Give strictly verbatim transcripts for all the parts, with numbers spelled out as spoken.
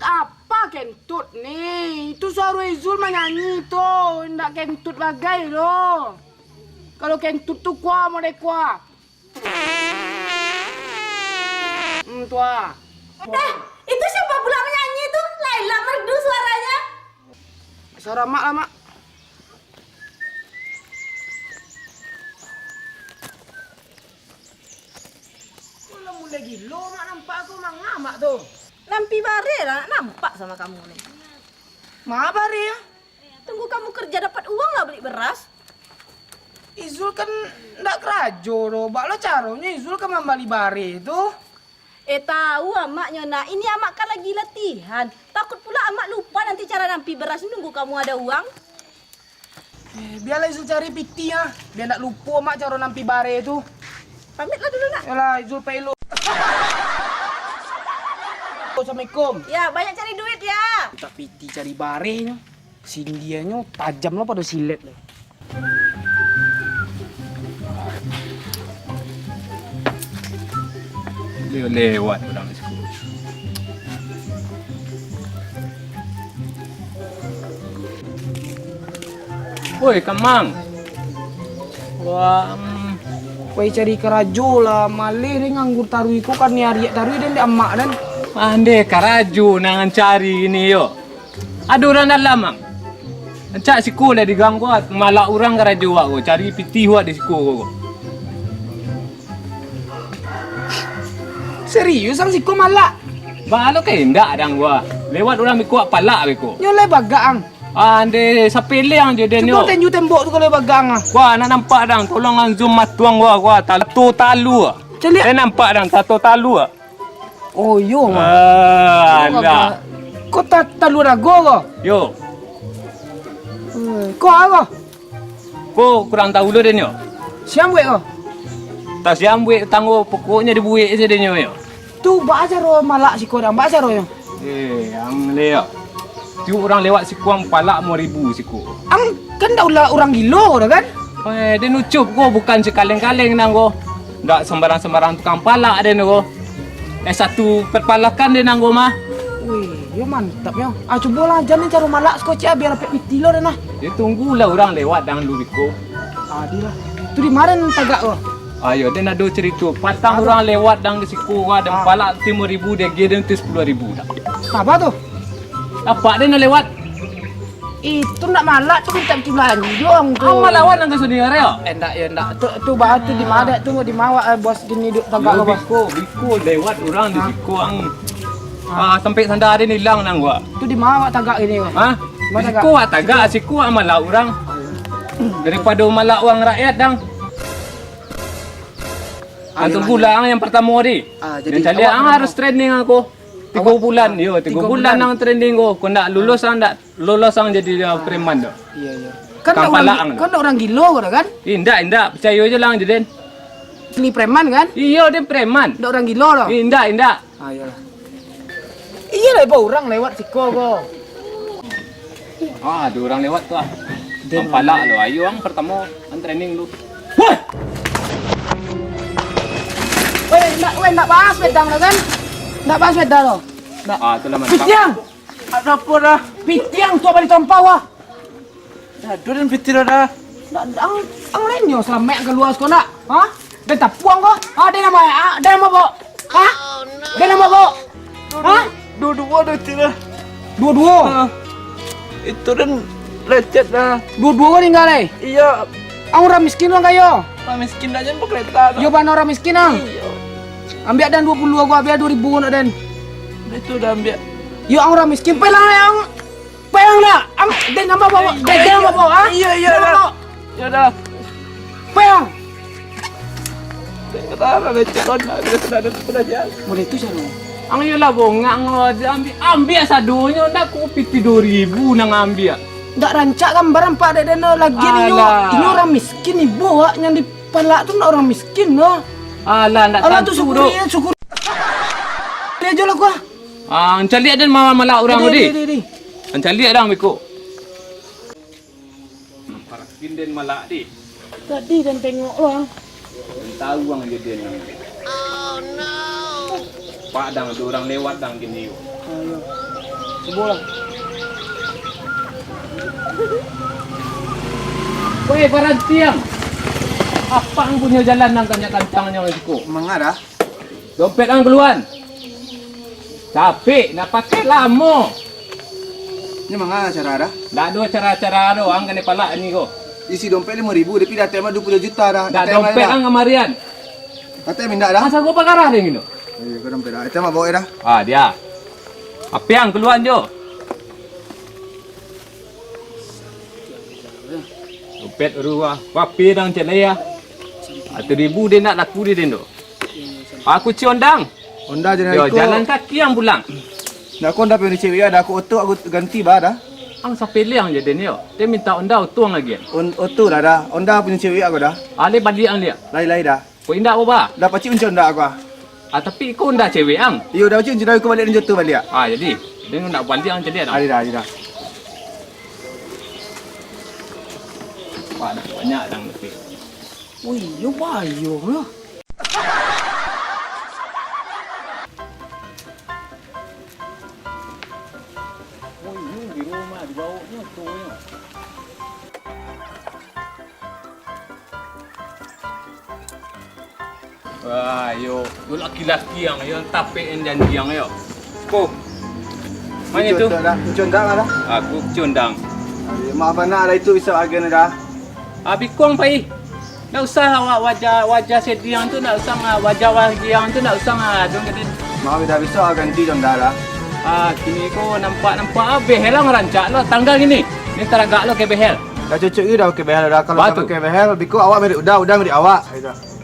Apa kentut ni? Itu suaro Izul manyanyi tu, indak kentut bagai doh. Kalau kentut tu kuah model kuah. Hmm, tu ah. Eh, itu siapa pula menyanyi tu? Laila merdu suaranya. Suara mak lah, Mak. Kok lah mulai gilo, Mak, nampak aku mangamak tu. Nampi bareh lah nampak sama kamu ni. Ma bareh, ah? Tunggu kamu kerja dapat uang lah beli beras. Izul kan ndak karajo doh. Baa lo caronyo Izul ka mambali bareh tu? Eh, tahu amaknyo nak. Ini amak kan lagi latihan. Takut pula amak lupa nanti cara nampi beras nunggu kamu ada uang. Eh, bialah Izul cari pitih ah. Bia ndak lupo amak caro nampi bareh tu. Pamitlah dulu nak. Yalah, Izul pai lu. Assalamualaikum. Ya, banyak cari duit ya. Mintak pitih cari barehnyo. Sindianyo tajam lah pado silet lah. Lewat urang di siko. Woi, Kamang. Wah, mm. Woi, cari karajo lah, maleh deh nganggur taruih ko, kan ni ariak taruih den dek amak den. Andeh karajo nan cari ini yo. Ado urang dalam, Mang. Rancak siko lah di gang ko, malak urang karajo wak ko, cari pitih wak di siko ko. Serius, ang siko malak? Baa lo ka indak dang ko. Lewat urang biko wak palak biko. Nyo lai bagak ang. Ah, ande sapele ang jo den yo. Cubo tenju tembok tu kalau bagak ang ah. Wah, nak nampak dang, tolong ang zoom matuang wak, wah, tato talu. Caliak. Eh, nampak dang, tato talu. Oh, iyo, Mang. Ah, ndak. Ko ta-, talua dago ko? Yo. Hmm, ko a ko? Ko kurang tahu lo den yo. Siambuik ko? Tak siambuik tanggo, pokoknyo dibuek se den yo, yo. Tu baa caro malak siko dang, baa caronyo? Eh, ang le yo. Tiok urang lewat siko ang palak limo ribu siko. Ang kan ndak ulah urang gilo ko doh kan? Eh, den Ucup ko bukan si kaleng-kaleng nang ko. Ndak sambarang-sambarang tukang palak den ko. S satu perpalakan den nang ko mah. Wih, yo mantap yo. Ah, cubolah aja ni caro malak siko ciek ah, biar dapek pitih lo den ah. Yo tunggulah urang lewat dang lu biko. Ah, di lah. Tu di ma den tagak ko? Ayo, den ado carito. Patang urang lewat dang di siko ko, den palak limo ribu, diagiah den tu sapuluah ribu dak. Apa tu? Apak den nan lewat. Itu ndak malak tu, mintak pitih balanjo ang tu. Ang malawan ang ka sudiro yo? Eh, ndak yo, ndak. Tu, tu baa tu di ma dek tu, di ma wak, eh, bos gini duk tagak ko, bos. Biko, biko lewat urang di siko ang. Ah, sampai sanda den ilang nang wak. Tu di ma wak tagak gini ko? Hah? Di siko wak tagak, siko wak malak urang. Daripado malak urang rakyat dang. Ang tunggulah ang yang partamo di. Ah, jadi den caliak ang harus training ang ko. Tigo bulan, yo, tigo bulan ang training ko. Ko ndak lulus ang ndak lolos ang jadi preman tu. Iyo, iyo. Kan ndak urang gi-, kan ndak urang gilo ko doh kan? Indak, indak. Picayo se lah ang jo den. Asli preman kan? Iyo, den preman. Ndak urang gilo doh? Indak, indak. Ah, iyolah. Iyo lah, ibo urang lewat siko ko. Ah, ado urang lewat tu ah. Den ang palak lo. Ayo ang partamo, ang training lu. Woi! Woi, ndak, woi, ndak baa sepeda lo kan? Ndak baa sepeda lo. Ndak. Ah, tu lah mantap. Pitiang! Ado apo dah? Pitiang tu bali tampau ah. Ado den pitih dah. Ndak, ang, ang lai nyo salamaik kalua siko ndak? Ha? Den tapuang ko? Ha, den nan ma-, ha, den nan mabao? Ha? Den nan mabao? Ha? Duo-duo den pitih dah. Duo-duo? Ha. Itu den lecet dah. Duo-duo ko tingga lai? Iyo. Ang urang miskin urang kayo? Urang miskin dah jan bakareta tu. Iyo, bana urang miskin ang. Iyo. Ambiak den duo puluah ko, ambiak duo ribu nak den. Itu dah ambiak. Yo, ang urang miskin, pai lah ang. Pai ang dah. Ang, den nan mabao, den, den nan mabao, ha? Iyo, iyo dah. Iyo dah. Pai ang. Model tu caro. Ang iyolah bongak ang lo, ambiak, ambiak sadonyo, ndak ko pitih duo ribu nan ambiak. Ndak rancak gambar nampak dek den lo, lagian inyo, inyo urang miskin, ibo wak nan dipalak tu ndak urang miskin doh. Alah, ndak tantu doh. Alah, tu syukuri, syukuri ajo lah ko ah. Ah, ang caliak den ma-, malak urang tadi. Di, di, di, di. Ang caliak dang beko. Paraskin den malak di. Tadi den tengok lo ang. Den tahu ang jo den. Oh no. Pak dang, ado urang lewat dang kini ko. Ayo. Weh, baranti ang! Apo ang punyo jalan nan kancang-kancangnyo siko? Manga Da? Dompet ang kalua. Capek, nak pakai lamo. Ni manga cara Da? Ndak ado cara-cara do, ang kanai palak ni ko. Isi dompet limo ribu, tapi Da, ateh mah duo puluah juta Da. Ndak, dompet ang kamarian. Ateh minta Da? Asa ko pakarah deh gino. Iyo, ko dompet Da. Ateh mah bawa Da. Ah, dia. Apo ang kalua jo? Dompet baru ah. Papi dang celai ah. Satu ribu dia nak laku dia dendo. Aku ci ondang. Onda jalan Yo, iko. Jalan kaki ang pulang. Ndak ko onda punyo cewek Da, aku oto aku ganti ba Da. Ang sapiliang je den yo. Dia minta onda oto ang lagi. On, oto Da, Da. Onda punyo cewek aku Da. Ale baliak ang liak. Lai-lai Da. Ko indak ko ba? Da pacik unci onda aku ah. Ah, tapi ko onda cewek ang. Iyo Da, pacik unci Da, aku baliak den jo oto baliak. Ah, jadi. Dia nak baliak ang caliak Da. Adi Da, adi Da. Wah, banyak dang tapi. Ui, yo bayo lah. Ui, yo di rumah dibawa nyo tu nyo. Wah, yo, tu laki-laki ang yo, tapek ang janji ang yo. Ko. Mano tu? Cundang Da. Cundang Da. Aku cundang. Aduh, maaf bana Da, itu bisa agen Da. Abi kuang pai. Ndak usah awak wajah, wajah sediang tu, ndak usah nga-, wajah wagiang tu, ndak usah nga-, ado jadi. Maaf Da, bisa ganti cundang Da. Ah, kini ko nampak-nampak abih lah rancak lo tanggal kini. Ni taragak lo ke behel. Dah cocok juga dah pakai behel Da. Kalau Batu. Tak pakai behel, biko awak milik Uda, Uda milik awak.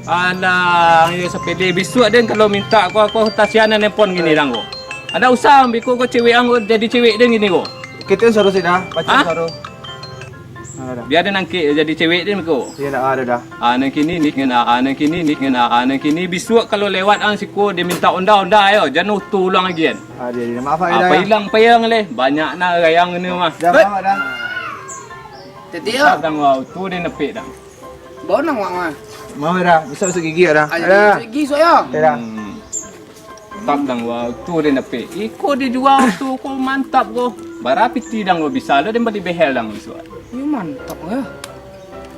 Alah, iyo sapede. Bisuak den kalau minta ko, ko tasianan handphone kini dang ko. Ada usah, biko ko cewek ang ko jadi cewek den kini ko. Kita suruh sih Da, pacang Hah? Suruh. Nah, Da. Biar den angkek jadi cewek den ko. Iyo Da, ada Da. Ah, nan kini ni ngena, ah, nan kini ni ngena, ah, nan kini bisuak kalau lewat ang siko dia minta onda-onda yo, jan utuh ulang agian. Ah, dia, dia. Maaf Da. Apa hilang payang leh, banyak nak rayang ni mah. Dah maaf Da. Jadi yo. Dang wau tu dia nepek dang. Bau nang wak mah. Mau Da, bisa masuk gigi Da. Ayo, Da. Gigi sok yo. Ya Da. Hmm. Tap dang wau tu dia nepek. Iko dijual tu ko mantap ko. Bara piti dang ko bisa lo den bali behel dang bisuak. Iyo mantap ko yo.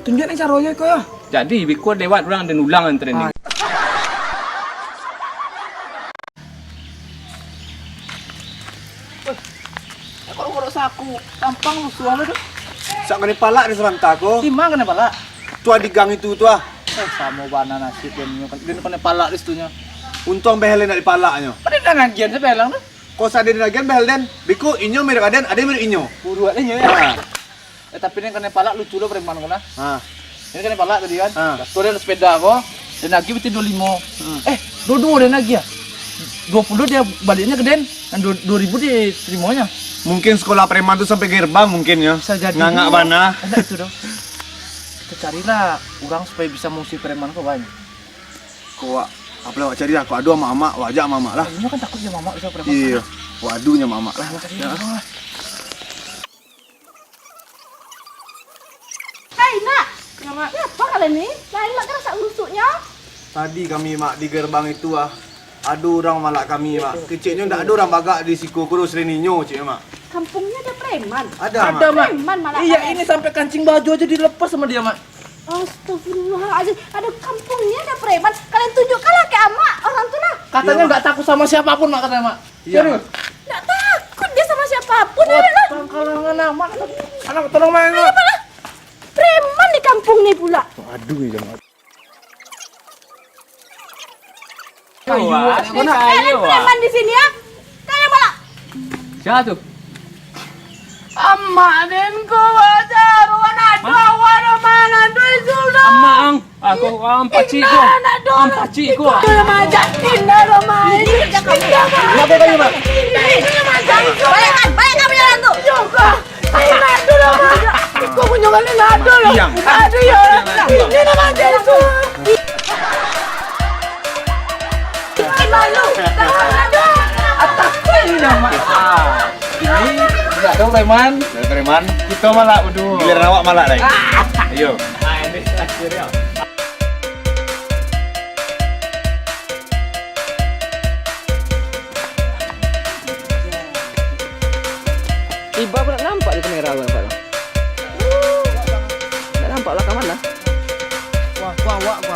Tunjuak ni caronyo ko yo. Jadi biko lewat urang den ulang antren ni. Ah. Eh, kodok-kodok saku, tampang lusuah lo tu. Sak kanai palak di sabanta ko. Di ma kanai palak? Tu di gang itu tu ah. Eh, samo bana nasib den nyo, den kanai palak di situnyo. Untuang behel den ndak dipalaknyo. Ado nan agian se behel ang tu? Ko sadin agian behel den, biko inyo merek aden, aden merek inyo. Buruak den nyo yo. Ha. Eh, tapi den kanai palak lucu lo preman ko nah. Ha. Den kanai palak tadi kan. Ha. Jatuah den sepeda ko. Den agiah piti duo limo. Hmm. Eh, duo-duo den agiah. Duo puluah dia baliknyo ke den, nan duo, duo ribu ditarimonyo. Mungkin sekolah preman tu sampai gerbang mungkin yo. Bisa jadi. Ngangak bana. Ada itu doh. Kita carilah urang supaya bisa mengusir preman ko banyak. Ko wak, apo lah wak cari lah. Ko ado amak-amak, wak ajak amak-amak lah. Inyo kan takut jo amak-amak bisa preman. Iyo. Wak adu nyo amak-amak lah. Cari lah. Hai, Nak. Yo, Mak. Ngapa kalian ni? Lain Mak kan rasak rusuknyo. Tadi kami, Mak, di gerbang itu ah, ado urang malak kami, Mak. Keceknyo ndak ado urang bagak di siko, kurus reninyo, ceknyo, Mak. Kampungnyo ado preman. Ada, Mak. Ada, Mak. Preman malak kalian. Iya, ini sampai kancing baju aja dilepas sama dia, Mak. Astagfirullahaladzim. Aduh, kampungnyo ado preman. Kalian tunjukkanlah ke amak orang tu lah. Katanya nggak takut sama siapapun, Mak, katanya, Mak. Iya, Mak. Serius? Nggak takut dia sama siapapun, ayolah. Tangkalangan amat. Anak tolong main, Mak. Ayo, Mak. Preman di kampung ni pula. Aduh, ya, Mak. Ayo, Wak, Wak. Kalian preman di sini, ya? Kalian malah. Siapa tu? Amak den ko bajaruan ado awak do mana do sudah. Amak ang, aku ang pacik ko. Ang pacik ko. Itu majak indah do main. Kenapa kayu, Mak? Balik, balik kamu jalan tu. Juga. Ayo, Mak, dulu, Mak. Iko punyo kali lah, dulu. Diam. Aduh, ya Allah. Diam, diam. Ini nama dia tu. Malu. Atas ini nama. Ah. Ini ndak tahu preman. Ndak tahu preman. Kita malah, aduh. Giliran awak malah, dai. Ayo. Ah, ini terakhir ya.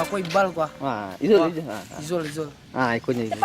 Ko Ibal ko ah. Ha, Izul, Izul. Ha, ha. Izul, Izul. Ha, ikonyo Izul.